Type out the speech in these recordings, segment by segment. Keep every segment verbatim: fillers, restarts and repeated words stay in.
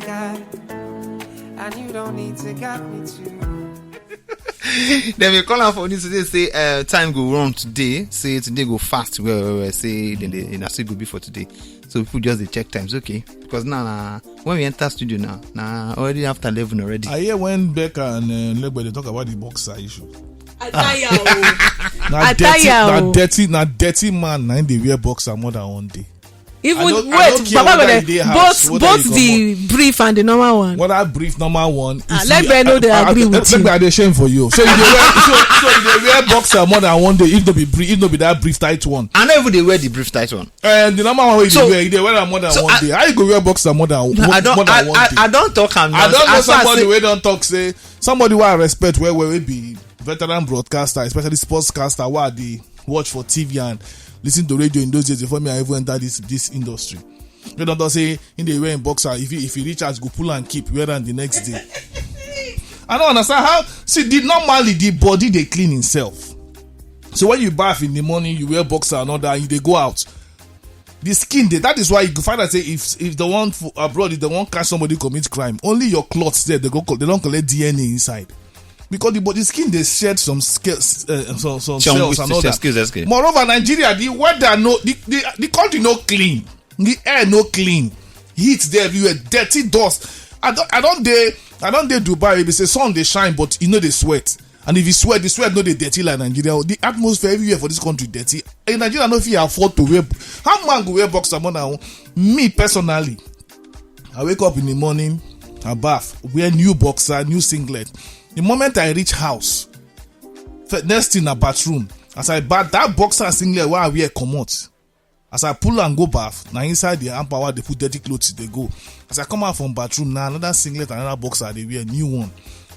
And you don't need to got me too. Dem dey call am for news today say uh, time go run today, say today go fast well well well, say dem dey na so e go be for today. So people just dey check times, okay, because now na when we enter studio now na already after eleven already. I hear when Becca and uh, Legbe dey talk about the boxer issue. I tire o. Na I dirty tire na o. Dirty na dirty man na him dey wear boxer more than one day. Even I don't- I wait, don't care Baba whether Bode, you dey house, both whether both you the brief and the normal one. What I brief normal one. Ah, if let you- me know they I- I- agree with let you. Me I dey shame for you. So you dey wear so, so you dey wear boxer more than one day if no be brief if no be that brief tight one. I no even dey wear the brief tight one. And the normal one wey you So- dey wear, you dey wear am more than so one I- day. How you go wear boxer more than No, one, I don't. More than I, one I, day? I don't talk am. I don't know As far as somebody say- Wey don talk say somebody wey I respect well well wey be veteran broadcaster, especially sportscaster, wey I dey watch for T V and listen to radio in those days before me I even enter this this industry. Wey don talk say he dey wear him boxer. If he if he reach house, go pull and keep wear am the next day. I don't understand how. See, the normally the body dey clean himself. So when you bath in the morning, you wear boxer and all that, and you dey go out. The skin dey. That is why you go find out say if if the one for abroad, if they wan catch somebody commit crime, only your clothes there they go co- they don collect D N A inside. Because the body skin dey shed some scales, uh, some, some Some cells and all that. Excuse, excuse. Moreover, Nigeria, the weather no, the, the, the country no clean, the air no clean, heat dey everywhere, dirty dust. I don, I don dey, I don dey Dubai. E be say sun dey shine, but e no dey sweat. And if you sweat, the sweat no dey dirty like Nigeria. The atmosphere everywhere for this country dirty. In Nigeria, no fit afford to wear. How man go wear boxer more than me personally? I wake up in the morning, I bath, wear new boxer, new singlet. The moment I reach house, fe- next thing na bathroom. As I bath, that boxer and singlet wey I wear comot. As I pull and go bath, na inside the hamper wey I dey put dirty clothes dey go. As I come out from bathroom, na another singlet and another boxer I dey wear, new one.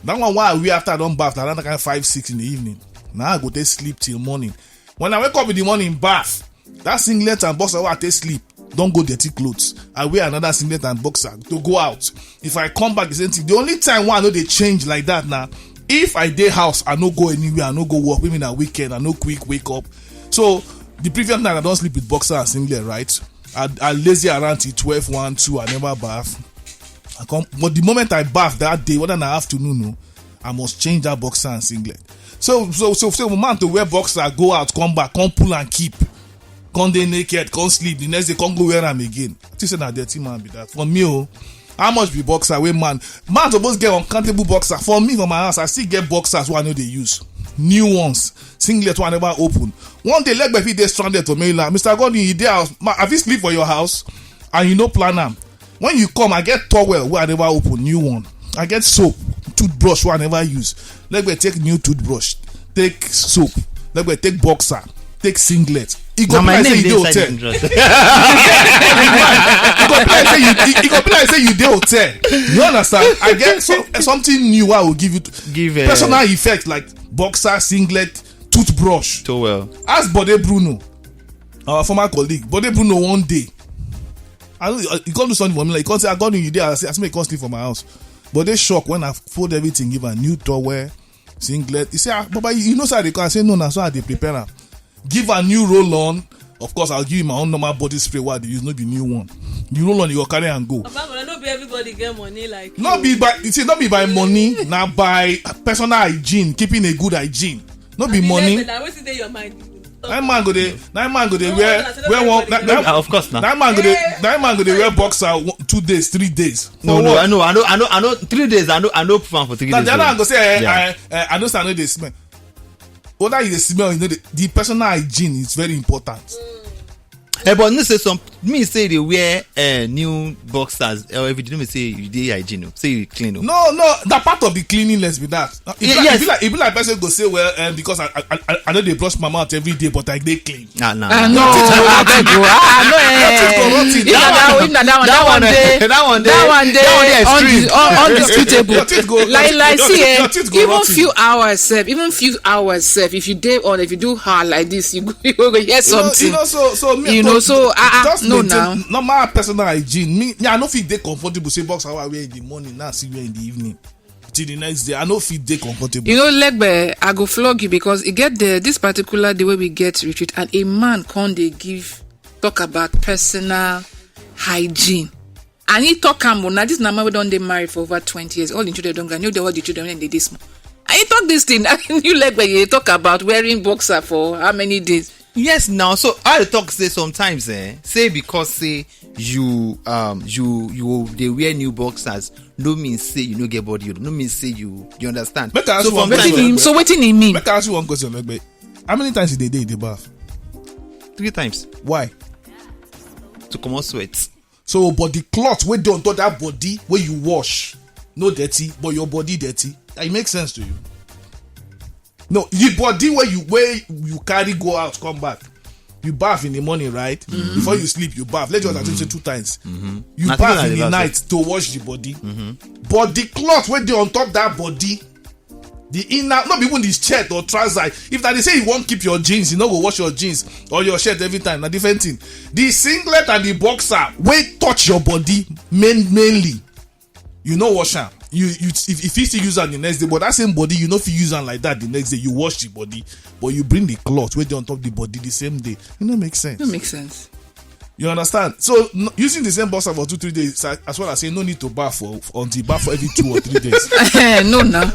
That one wey I wear after I don bath, na another kind five six in the evening. Na I go take sleep till morning. When I wake up in the morning, bath, that singlet and boxer wey I take sleep don go dirty clothes. I wear another singlet and boxer to go out. If I come back, the same thing. The only time wey I no dey change like that na if I dey house, I no go anywhere, I no go work. Maybe na weekend, I no quick wake up. So the previous night, I don sleep with boxer and singlet, right? I, I lazy around till twelve, one, two, I never bath. I come, but the moment I bath that day, whether na afternoon, no, I must change that boxer and singlet. So, so, so, so, man to wear boxer, go out, come back, come pull and keep, come dey naked, come sleep. The next day, come go wear am again. I think say na dirty man be that. For me, oh, how much be boxer? Wey man, man suppose get uncountable boxer. For me, for my house, I still get boxers wey I no dey use, new ones, singlet wey I never open. One day, Legbe fit dey stranded for mainland. Mister Godwin, you dey house? Ma, I fit sleep for your house, and you no plan am. When you come, I get towel wey I never open, new one. I get soap, toothbrush wey I never use. Legbe take new toothbrush, take soap. Legbe take boxer, take singlet. E go Na be my like say name you dey dey inside hotel. The dress. E go be like say you, e, e go be like say you dey hotel. You understand? I get some, something new wey I will give you. Give, uh, personal effect like boxer, singlet, toothbrush. Towel. Ask Bode Bruno, our former colleague. Bode Bruno one day, I don't, uh, he come do something for me. Like, he come say, "I got you there." I say, "I say, make you come sleep for my house." But they shock when I fold everything, give a new towel, singlet. He say, "Ah, Baba, you know, sir, they come." I say, "No, na so I dey prepare am." Give a new roll on. Of course, I'll give you my own normal body spray. What I dey use, no be new one. You roll on, you go carry and go. Baba, but no be everybody get money like No you. Be by, you see, not be by money, na by personal hygiene, keeping a good hygiene. No be money. Like, wetin dey your mind? Na man go dey, na man go dey wear, wear one. Na, na, of course na. Na man go dey, na man go dey wear boxer one- two days, three days. No, no, I know, I know, I know, I know. Three days, I know, I know. Plan for three days. Then I go say, eh, eh, eh, I know, say I no dey smell. Whether you dey smell, you know, the, the personal hygiene is very important. Eh, but no say some me say they wear uh, new boxers or every day. No me say you dey hygiene, oh. Say you clean, oh. No, no, that part of the cleanliness be that. If Ye- like, yes. If like, if like person go say, "Well, um, because I, I, I, I know they brush my mouth every day, but I dey clean." Ah, nah, Ah, nah. No, I beg you. Ah, no, eh. Nothing go rotten. If na that, if na that one, that one day, that one day, that one day, that one day is un- un- undisputable. Your teeth go- Like, like, your see, teeth- eh, your teeth go even rotten. Few hours, sef, even few hours, sef, if you dey on, if you do hard like this, you go, you go hear You know, something. You know, so, so me, You know, so, ah, ah, just no, maintain now. Normal personal hygiene. Me, me, I no fit dey comfortable. Say boxer wey I wear in the morning, now I see wear in the evening. Till the next day, I no fit dey comfortable. You know, Legbe, I go flog you because e get the, this particular day wey we get retreat and a man come dey give talk about personal hygiene. And he talk am o. Now this na man wey don dey married for over twenty years. All the children don grow. I know the all the children when they dey small. And he talk this thing. You like when you talk about wearing boxer for how many days? Yes, now. So I talk say sometimes, eh, say because say you um you you dey wear new boxers, no mean say you no get body, no mean say you you understand. Make I ask So you one sometimes question. Wetin he, so wetin he mean? Make I ask you one question, Legbe. How many times in a day you dey bath? Three times. Why? To comot sweat. So, but the cloth wey dey on top that body wey you wash no dirty, but your body dirty. It makes sense to you? No, the body wey you wey you carry go out come back. You bath in the morning, right? Before you sleep, you bath. Let's just assume say two times. You Na bath two in the times. Night to wash the body. But the cloth wey dey on top that body, the inner, not even the shirt or trouser. If na dey say you wan keep your jeans, you no go wash your jeans or your shirt every time. Na different thing. The singlet and the boxer wey touch your body main, mainly, you no wash am. You you if, if you still use am the next day, but that same body you no fit use am like that the next day. You wash the body, but you bring the cloth wey dey on top the body the same day. It no make sense. No make sense. You understand? So n- using the same boxer for two three days, as well as say no need to bath for, for until you bath for every two or three days. No, now.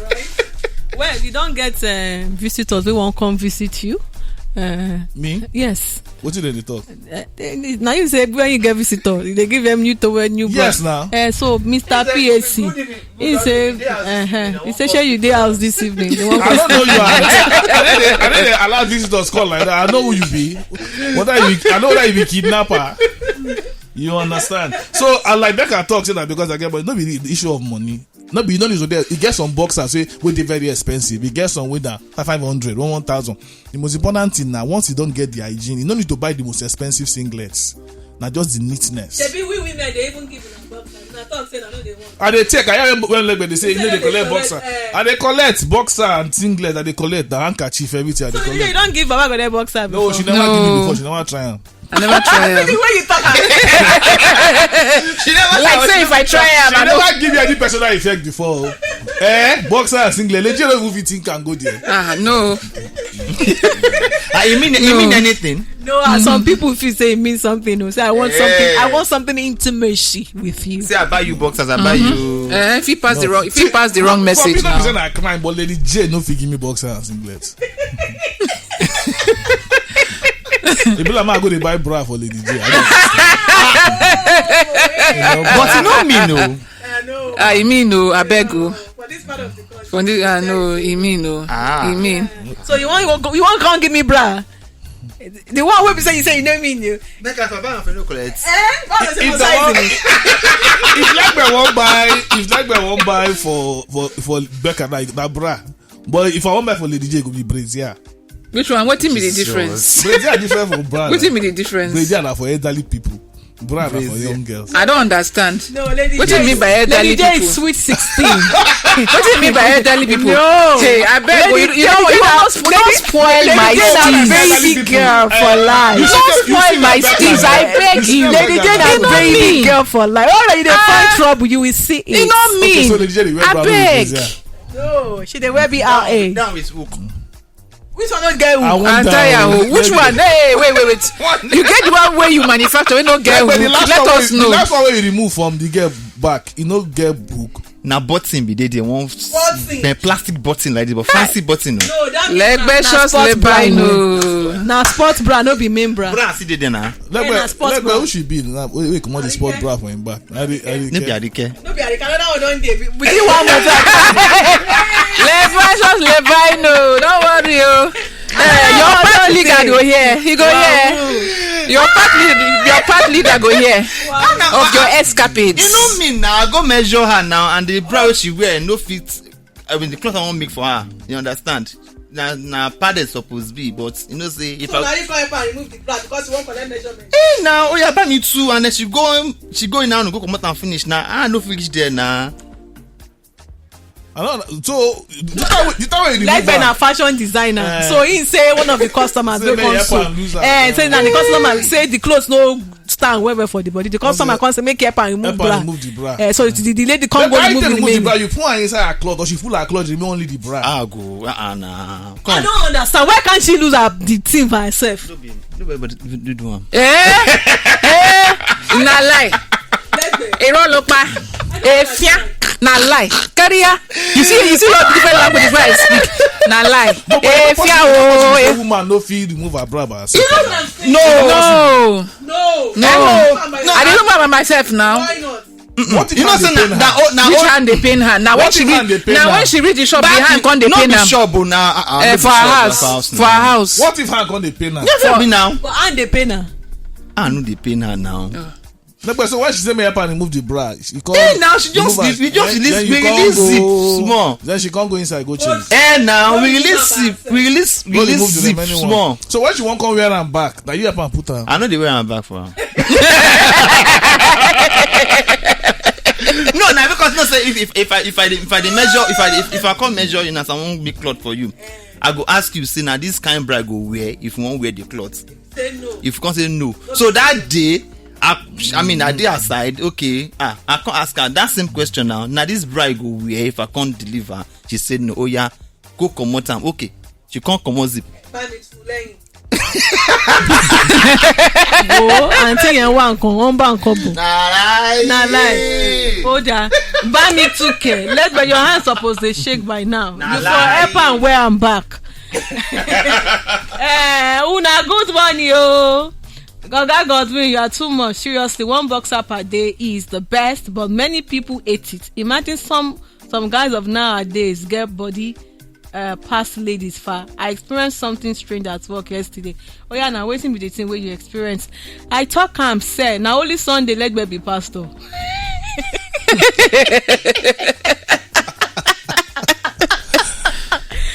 Well, you don't get uh, visitors. We won't come visit you. Uh, Me? Yes. What did they talk? Uh, now you say when you get visitor, they give them new towel, new Yes, bra. Now. Uh, so, Mister P A C, he say, uh-huh. He say, "Shey you dey house this evening?" They want I don't know you. I, I, I, I, I allow visitors call like that. I know who you be. What are you? I know that you be kidnapper. You understand? So I like Becca talk say that because I get, but no be the, the issue of money. No be no need to there. You get some boxers say wey dey very expensive. You get some wey that five hundred, one one thousand. The most important thing now, once you don't get the hygiene, you no need to buy the most expensive singlets. Now just the neatness. Shebi we women dey even give una boxer. Una talk say na no dey want. I dey take. I hear when when Legbe dey say you no dey collect boxer. I dey collect boxer and singlet. I dey collect the handkerchief, everything. I dey So you collect. Don't give Baba Gode boxer No, before? She never give me No. Before. She never try am. I never try am. The way you talk am. She never Like say if I try am, She I no. Never give me any personal effect before. Eh? Boxer and singlet. Legit no even fit think and go there. Ah, no. Ah, you mean you mean anything? No, ah, some people feel say it means something. No, say I want something. I Yeah. Want something intimacy with you. Say I buy you boxers, I buy you. Eh, if he pass the wrong, if he pass the wrong Some message people now. Say na crime, but Lady J no fit give me boxer and singlet. If you like, I go dey buy bra for Lady J. I don't understand. You know, But you know me, no. I know. Ah, you mean no? I beg you. For this part of the country. For this, I know. You mean no? Ah. You mean? So you want you want come give me bra? The one wey be say you say you no mean you. Make I for buy am for no collect. Eh? What was If the one, if Legbe wan buy, if Legbe wan buy for for for Becca na na bra, but if I wan buy for Lady J, e go be brazier. Which one? Wetin be the Jesus. Difference? Brazier different from bra. Wetin be the difference? Brazier na for elderly people. Bra na for Crazy. Young girls. I don't understand. No, Lady What do you J mean is- by elderly Lady J people? Is sweet sixteen. What do you mean by elderly people? No. Hey, I beg Lady you, you J, don't, you you don't, don't, don't spoil Lady my J na steez. Baby girl for life. You Don't see, you spoil see my my steez. Becca. I beg You see you. my Lady J Becca. Na You know baby me. Girl for life. All that you dey find Ah. Trouble, you will see it. You know me. Okay, so Lady J dey wear I brown beg. Clothes, yeah. No, she dey wear B R A. Down with hook. Which one don't get hook? I won't I tell down. You, which Let me one? Hey, wait, wait, wait. You get the one where you manufacture, you don't get Like, but the hook. Last Let one us wey- know. The last one where you remove from the girl back, you no get hook. Na button be dey there, one Button. The plastic button like this, but fancy button. No. No, that means Legbe na, na just sport bra. Lebino. Na sport bra, no be main bra. Bra see dey there na. Like, Yeah, na where, sports like, bra. Where she be? Na, wait, wait, come on, the sport bra for him back. I dey, I dey No be care. Arike. No be Arike. Another one don dey. Within one month. Legbe just Lebino. Don't worry, oh. Eh, your Ah, party don't leader say. Go here. He go Wow. Here. Your party, your party leader go here. Of your escapades. You know me now. I go measure her now, and the bra she wear no fit. I mean, the cloth I wan make for her. You understand? Na na padded suppose be, but you know say if So I now you come help her remove the bra because you wan collect measurement. Eh, now oh yeah, buy me two, and then she go she go in now go comot and finish now. Ah, no fit reach there now. I don't know. So the time wey- the time wey you Like remove Ben, am, a fashion designer. Eh. So he say one of the customers Say wey make come help so. Am lose am. Eh, say na the customer say the clothes no stand well well for the body. The customer Okay. Come say make help am remove Help am bra. Remove the bra. Eh, so the, the lady come Then go why you remove take the remove the main. Bra? You put her inside her cloth, or she pull her cloth, remain only the bra. Ah, go. Uh-uh, nah. I Come. Don't understand. Why can't she lose her the thing for herself? No be, no be, but do, do, do am. Eh? Eh? Na lie. Let's go. Irọ́ ló pa. Èéfíà. Na lie. Kẹ́ríyá. You see, you see what different languages where I speak. Na lie. Èéfíà o. The woman no fit remove her bra by herself. No. No. No. No. I dey remove am by myself now. What if you know say na that? Oh, na which hand dey pain her? Na when she reach the shop, the hand come dey pain am. Shop o na. Eh, for her house. For her house. What if hand come dey pain her? No be now. But hand dey pain her. Hand no dey pain her now. No, but so why she say me help her remove the bra? She come. Eh, now she just remove her. We just release, we release zip small. Then she come go inside go change. Eh, now we release zip, we release zip small. So when she wan come wear am back, na you help am put am. I no dey wear am back for am. No, na because no say if if if I if I dey if I dey measure if I dey- if, if I come measure you na some big cloth for you, I go ask you say na this kind bra go wear if you wan wear the cloth. Say no. If you come say no, so that day, I I mean I dey aside. Okay, ah, I come ask her that same question now. Na this bra go wear if I come deliver? She said no. Oh yeah, go comot am. Okay, she come comot zip. Buy me two lẹ́yìn. Wo àǹtí yẹn wá nǹkan, wọ́n bá nǹkan bò. Na lie. Na lie. Ó dáa. Buy me two kẹ̀. Let me, your hand suppose dey shake by now. Na lie. You for help am wear am back. Eh, una good morning o. Oga Godwin, you are too much. Seriously, one boxer per day is the best, but many people hate it. Imagine some some guys of nowadays get body uh, past ladies far. I experienced something strange at work yesterday. Oh yeah, now waiting be the thing where you experience. I talk am sir. Now only Sunday let me be pastor.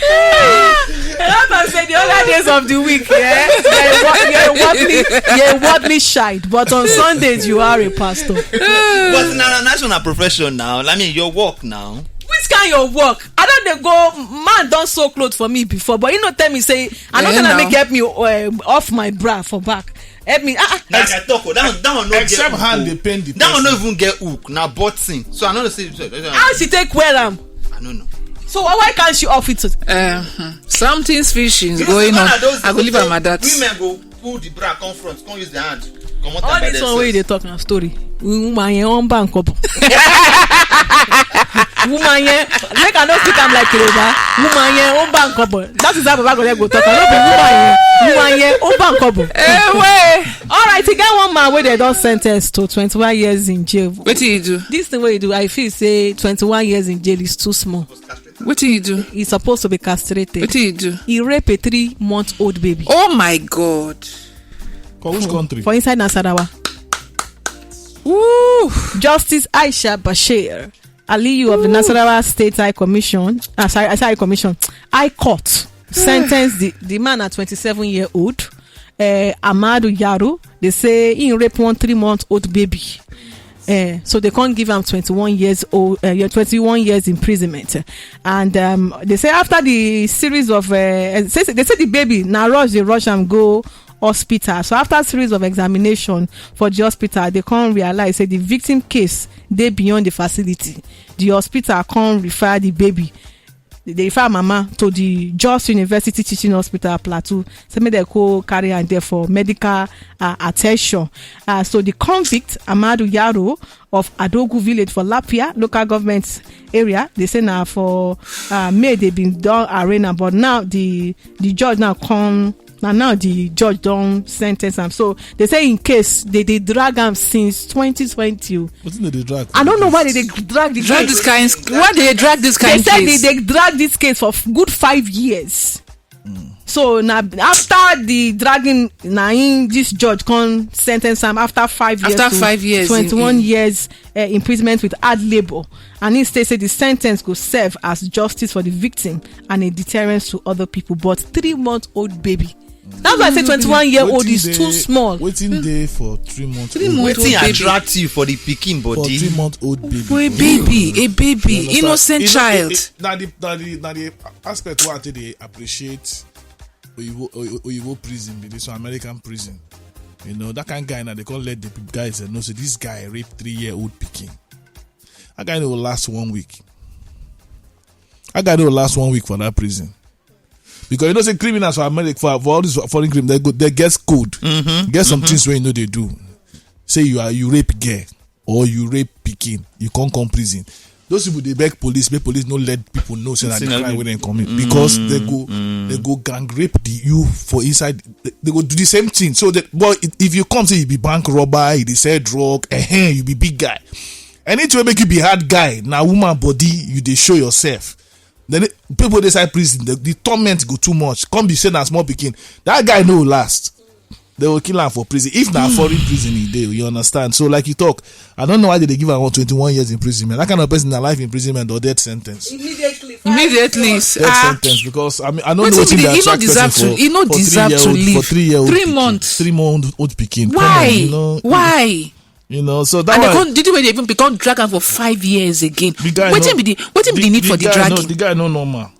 A lot of say the other days of the week, yeah, you're a wo- you're a worldly, you're a worldly child, but on Sundays you are a pastor. But na na national profession now. I mean, your work now. Which kind your work? I don't dey go. Man don't sew clothes for me before, but you know tell me say I don't Eh, tell am now. Make help me uh, off my bra for back. Help me. Ah, ah. Like I talk, oh, that one, that one no Except get hook, hand oh. Dey pain the That one no person. Even get hook. Na button. So I no know say. How she take wear am? I no know. So why, why can't she off it? Uh, something's fishy is You know, going on. One of those I go things leave am wey at that. Women go pull the bra come front, come use the hand, comot am. All by this one wey you themselves. Dey talk na story. Woman yẹn wọn bá nǹkan bọ̀. Woman yẹn, make I no speak am like Yoruba. Woman yẹn wọn bá nǹkan bọ̀. That is how Baba Gode go talk. I no be woman yẹn. Woman yẹn wọn bá nǹkan bọ̀. Ewe. All right, e get one man wey dem don sentence to twenty-one years in jail. Wetin he do? This thing wey he do, I feel say twenty-one years in jail is too small. Wetin he do? He's supposed to be castrated. Wetin he do? He rape a three-month-old baby. Oh my God. For which country? For inside Nasarawa. Ooh. Justice Aisha Bashir Aliyu of the Nasarawa State High Commission, uh, sorry, High Commission, High Court sentenced the, the man at twenty-seven year old, uh, Amadu Yaro. They say he raped one three month old baby. Uh, so they can't give him twenty-one years old, uh, yeah, twenty-one years imprisonment. And um, they say after the series of, uh, say, they say the baby now rush, they rush and go hospital. So after series of examination for the hospital, they can't realize say the victim case they beyond the facility. The hospital can't refer the baby. They refer mama to the Jos University Teaching Hospital Plateau. Say make they go carry am there for medical uh, attention. Uh, so the convict Amadu Yaro of Adogu village for Lapia local government area, they say now for uh, May they been done arena, but now the the judge now come. Now now the judge don't sentence am. So they say in case they they drag am since twenty twenty. Wetin dem dey drag? I don't know why they dey drag the drag case. This kind. Why they drag this kind? They said case? They, they drag this case for f- good five years. So now after the dragging, now in this judge can sentence am after five years. After five years, twenty-one years uh, imprisonment with hard labor, and he say say the sentence go serve as justice for the victim and a deterrence to other people. But three month old baby. That's why I say twenty-one year old is too small. Wetin dey for three months? Three months old. Wetin attract you for the pikin body? For three month old baby. For a baby, a baby, innocent child. Na the na the na the aspect wey I take dey appreciate oyibo oyibo prison be this one, American prison. You know that kind guy now they call let the guys know say this guy rape three year old pikin. That guy no go last one week. That guy no go last one week for that prison. Because you know say criminals for America for, for all these foreign criminals they go they get code. Mm-hmm. Get some things wey you know they do. Say you are you rape girl. or you rape pikin, you come come prison. Those people dey beg police, make police no let people know say na the crime wey dem commit, because they go they go gang rape the you for inside. They go do the same thing. So that, but if you come say you be bank robber, you dey sell drug, eh, you be big guy. Anything wey make you be hard guy, na woman body you dey show yourself. Then people dey inside prison, the, the torment go too much. Come be say na small pikin. That guy no last. They will kill am for prison. If na foreign prison e dey, you understand? So like you talk, I don't know why they dey give am one twenty-one years imprisonment. That kind of person na life imprisonment or death sentence. Immediately. Immediately. Death sentence, because I mean, I don't know wetin dey attract person for, for three year old, for three year old pikin, three month old pikin. Come on, you know. Why? You know, so that and they why come, did you even become drag am for five years again? The guy wetin no, be the wetin be the, the need the for the guy no, dragging? The guy no normal.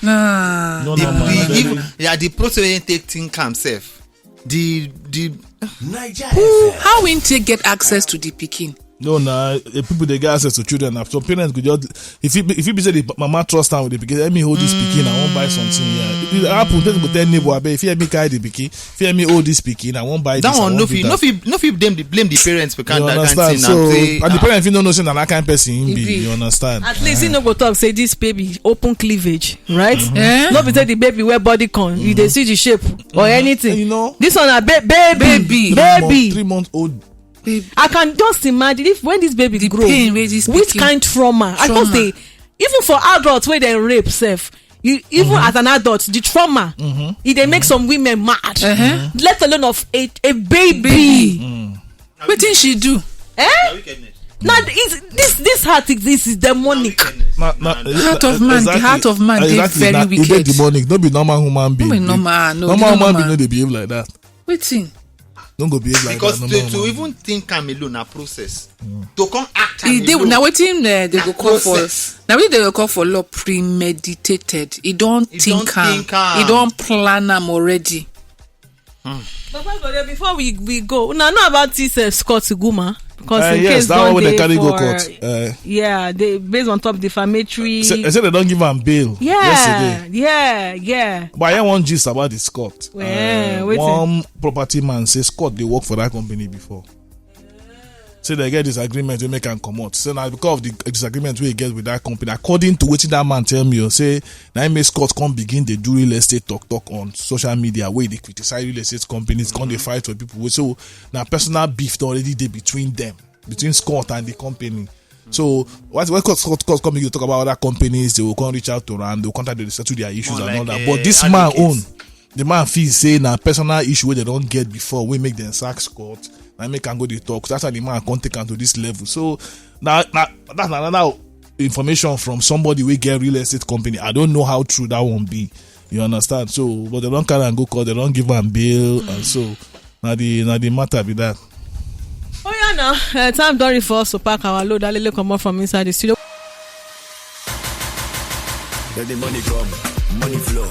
Nah. No the, normal. The, if, yeah, the process wey take think am sef. The the Naija Who, F M. How him take get access to the pikin? No, na eh, people dey get access to children. Na some parents go just, if you if you be say the mama trust am with the pikin, let me hold this pikin. I wan buy something here. If it happen, person go tell neighbor, abeg, if you help me carry the pikin, if you help me hold this pikin, I wan buy That this. I one wan no do fit that. No fit no fit blame the blame the parents for kind You that kind understand? Thing So and say and the ah, parents fit no know say na that kind person him He be. Be. You understand? At least he no go talk say this baby open cleavage, right? Eh? No be say the baby wear body con, you dey see the shape or anything. You know? This one na ba- baby, Baby. Three month, baby. Three month old. Baby. I can just imagine if when this baby The grow, pain wey this which pikin- kind trauma? I Trauma. Just say even for adults wey dem rape sef, you even as an adult, the trauma e dey make some women mad. Uh-huh. Let alone of a a baby. Baby. Wetin she do? Eh? Na wickedness. Na is this this heart is this is demonic. Na, na, Heart of man, the exactly, heart of man dey exactly, very na, e dey wicked. Demonic. No be normal human being. No be normal, no, Normal no human normal. Being no dey behave like that. Wetin? No go behave like Because that. To, Normal to human even think am alone na process. To come act am E dey alone. Na wetin uh, they go call for. Process. Na wetin they go call for law premeditated. E don E don think am. Think am. E don plan am already. But first of all, before we we go, una know about this uh, Scott Guma because Uh, in yes, case that don one wey they dey carry go for court. Uh, yeah, they based on top defamatory. Say, I said they don't give am bail yeah, yesterday. Yeah, yeah. But I hear one gist about the Scott. Well, Uh, wetin? One property man say Scott they work for that company before. Say they get disagreement wey make am comot. Say na because of the disagreement wey he get with that company. According to wetin that man tell me, o say na him make Scott come begin dey do real estate talk talk on social media wey dey criticize real estate companies, come dey fight for people. So na personal beef don already dey between them, between Scott and the company. So what when Scott, Scott, Scott come begin to talk about other companies, they will come reach out to am, they will contact them, they settle their issues More and all like that. a But this man advocate. Own, the man feel say na personal issue wey they don get before wey make them sack Scott. Na make am go dey talk. That's why the man come take am to this level. So na na that's another information from somebody wey get real estate company. I don't know how true that one be. You understand? So, but they don't carry and go court. They don't give am bail, and so na the na the matter be that. Oh yeah, now uh, time don reach for us to pack our load. Alele comot from inside the studio. Let the money come, money flow.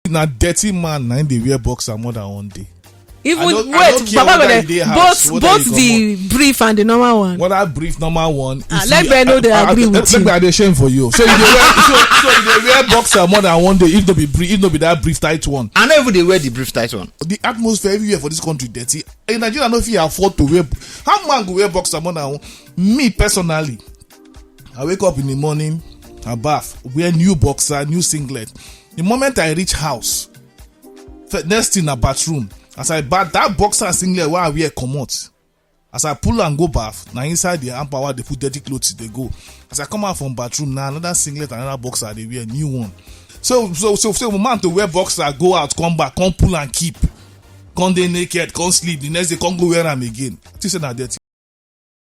Na dirty man na im dey wear boxer more than one day. Even I don't- I wait, don't care Baba whether Wele, you dey house, both whether both you the brief and the normal one. Whether brief normal one. You Ah, see, let me know they I- I- agree I- with let you. me I dey shame for you. So you dey wear, so, so you dey wear boxer more than one day. If no be brief, if no be that brief tight one. I no even dey wear the brief tight one. The atmosphere everywhere for this country dirty. In Nigeria, no fit afford to wear. How man go wear boxer more than one? Me personally, I wake up in the morning, I bath, wear new boxer, new singlet. The moment I reach house, fe- next thing na bathroom. As I bath, that boxer and singlet wey I wear comot. As I pull and go bath, na inside the hamper wey I dey put dirty clothes dey go. As I come out from bathroom, na another singlet, another boxer I dey wear, new one. So so so so man to wear boxer go out, come back, come pull and keep, come dey naked, come sleep. The next day, come go wear am again. I think say na dirty.